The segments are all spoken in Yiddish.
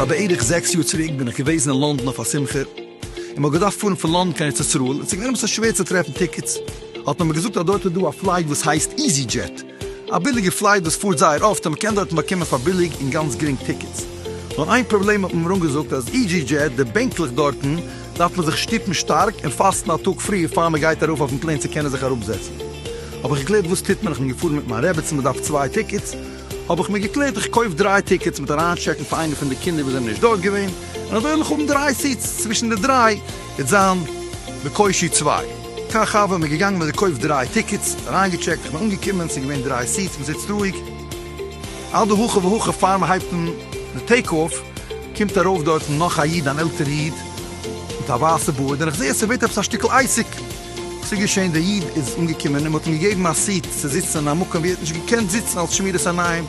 א בערך זעקס יאר צוריק בין איך געוועזן אין לונדון אויף א שמחה, און מ'האט געדארפט פארן פון לונדון קיין ארץ ישראל, און ס'איז געווען אביסל שווער צו טרעפן tickets, האט מען מיר געזאגט אז דארט איז דא א flight וואס הייסט easyJet, א ביליגע flight וואס פארט זייער אפט און מ'קען דארטן באקומען פאר ביליג און גאנץ גרינג tickets. נאר איין פראבלעם האט מען מיר אנגעזאגט אז easyJet, די בענקלעך דארטן, דארף מען זיך שטופן שטארק און פאסטן א טאג פריער פאר מ'גייט ארויף אויפן plane צו קענען זיך אראפזעצן. האב איך געקלערט וואס טוט מען, איך בין געפארן מיט מיין רעבעצן מ'דארף צוויי tickets, האב איך מיר געקלערט איך קויף דריי tickets מיט אריינטשעקן פאר איינע פון די קינדער וואס זענען נישט דארט געווען, און אזוי וועל איך האבן דריי seats, צווישן די דריי וועט זיין בקושי צוויי. כך הוה, מיר געגאנגען מיר געקויפט דריי tickets, אריינגעטשעקט, איך בין אנגעקומען, ס'איז געווען דריי seats, מ'זיצט רואיג, אדהכי והכי פאר מ'הייבט אן די take off, קומט ארויף דארטן נאך א איד, אן עלטערע איד, מיט א ווייסע בארד, און איך זע אז ס'ווערט עפעס א שטיקל עסק. וואס איז געשען? דער איד איז אנגעקומען און מען האט אים געגעבן א seat צו זיצן אין א מקום וואו ער האט נישט געקענט זיצן אלס שמירת עיניים,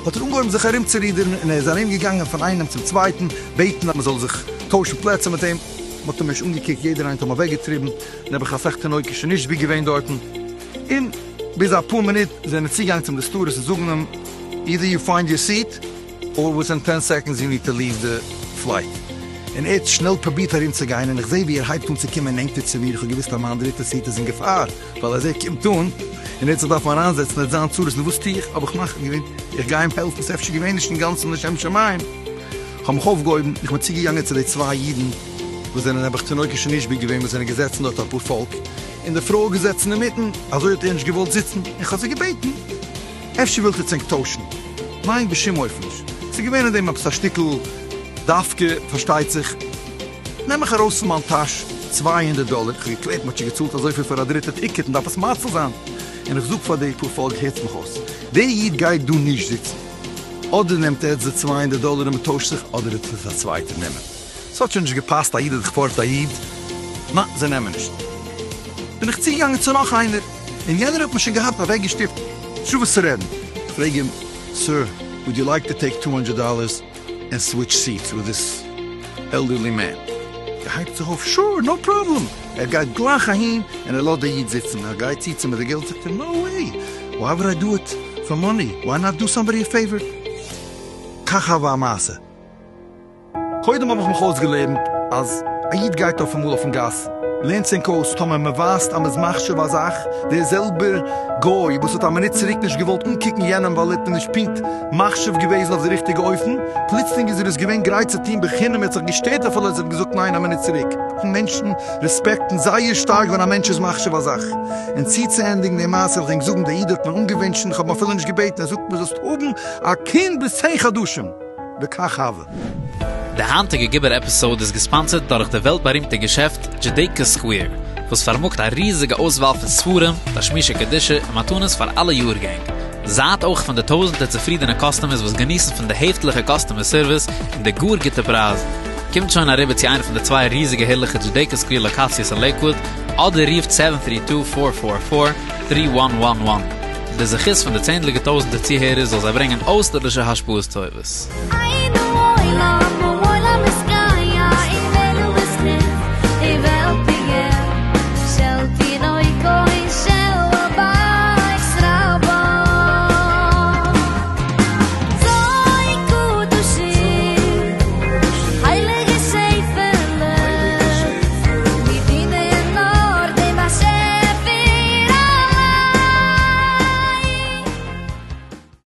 האט ער אנגעהויבן זיך ארומצורודערן און ער איז ארומגעגאנגען פון איינעם צום צווייטן בעטן אז מען זאל זיך טוישן פלעצער מיט אים, מען האט אים נישט אנגעקוקט, יעדער איינער האט אים אוועקגעטריבן, נעבעך אסאך תינוקות שוין נישט ווי געווען דארטן, און ביז אפאר מינוט זענען צוגעגאנגען צום די stewardess און זאגן אים, either you find your seat, or within ten seconds you need to leave the flight. און ער האט שנעל פרובירט ארום צו גיין און איך זעה ווי ער הייבט אן צו קומען נענטער צו מיר, איך האב געוואוסט אז מיין דריטע seat איז אין געפאר, ווייל אז ער קומט אן און ער וועט זיך דארפן אריינזעצן וועט זיין צרות, נו וואס טו איך? האב איך מחליט געווען איך גיי אים העלפן, ס'איז אפשר געווען נישט אינגאנצן לשם שמים, איך האב מיך אויפגעהויבן, איך בין צוגעגאנגען צו די צוויי אידן וואס זענען נעבעך תינוקות שנשבו געווען וואס זענען געזעצן דארט אפאר פאלק, און די פרוי איז געזעצן אינמיטן, אזוי האט ער נישט געוואלט זיצן, און איך האב זיי געבעטן. אפשר ווילט עטס ענק טוישן? ניין בשום אופן נישט, ס'איז געווען אין דעם עפעס א שטיקל דווקא פארשטייט זיך, נעם איך ארויס פון מיין טאש 200 דאלער, איך האב געקלערט מ'האט שוין געצאלט אזויפיל פאר א דריטע ticket מ'דארף עס מציל זיין, און איך זאג פאר די פאר פאלק הערטס מיך אויס, דער איד גייט דא נישט זיצן, אדער נעמט עטס די 200 דאלער און מ'טוישט זיך, אדער וועט עס א צווייטער נעמען. ס'האט שוין נישט געפאסט א איד איז דאך פארט א איד, ניין זיי נעמען נישט. בין איך צוגעגאנגען צו נאך איינער, און יענער האט מיר שוין געהאט אוועקגעשטופט נישטא וואס צו רעדן. איך פרעג אים, sir, would you like to take 200 dollars and switch seats with this elderly man? ער הייבט זיך אויף, sure, no problem! ער גייט גלייך אהין און ער לאזט די איד זיצן, ער גייט צו צו מיט די געלט, זאגט ער, no way! Why would I do it for money? Why not do somebody a favor? כך הוה המעשה. קודם האב איך מיך אויסגעלערנט אז א איד גייט אויף אמאל אויפן גאס, לערנטס ענק אויס טאמער מען ווייזט אז מען איז מחשיב א זאך, דער זעלבער גוי וואס האט א מינוט צוריק נישט געוואלט אנקוקן יענעם ווייל ער האט אים נישט פונקט מחשיב געוועזן אויף די ריכטיגע אופן, פלוצלינג איז ער עס געווען גרייט צו טון בחינם ער האט זיך געשטערט אפילו אז ער האט געזאגט ניין א מינוט צוריק. מענטשן רעספעקטן זייער שטארק ווען א מענטש איז מחשיב א זאך. און צוצוענדיגן די מעשה וועל איך ענק זאגן, דער איד האט מיר אנגעווינטשן, איך האב אים אפילו נישט געבעטן, ער זאגט מיר זאלסט האבן א קינד ביז צען חדשים. וכך הוה. די היינטיגע גיבור episode איז געספאנסערט דורך די וועלט בארימטע געשעפט Judaica Square, וואס פארמאגט א ריזיגע אויסוואל פון ספרים, תשמישי קדושה און מתנות פאר אלע יארגענג. זייט אויך פון די טויזענטער צופרידענע customers וואס געניסן פון די העפטליכע customer service און די גאר גוטע פרייזן. קומט שוין אריבער צו איינע פון די צוויי ריזיגע הערליכע Judaica Square לאקאציעס אין לעיקוואוד, אדער רופט seven three two four four four three one one one. די זכות פון די צענדליגע טויזענטער צוהערער זאל זיי ברענגען אויסטערלישע השפעות טובות.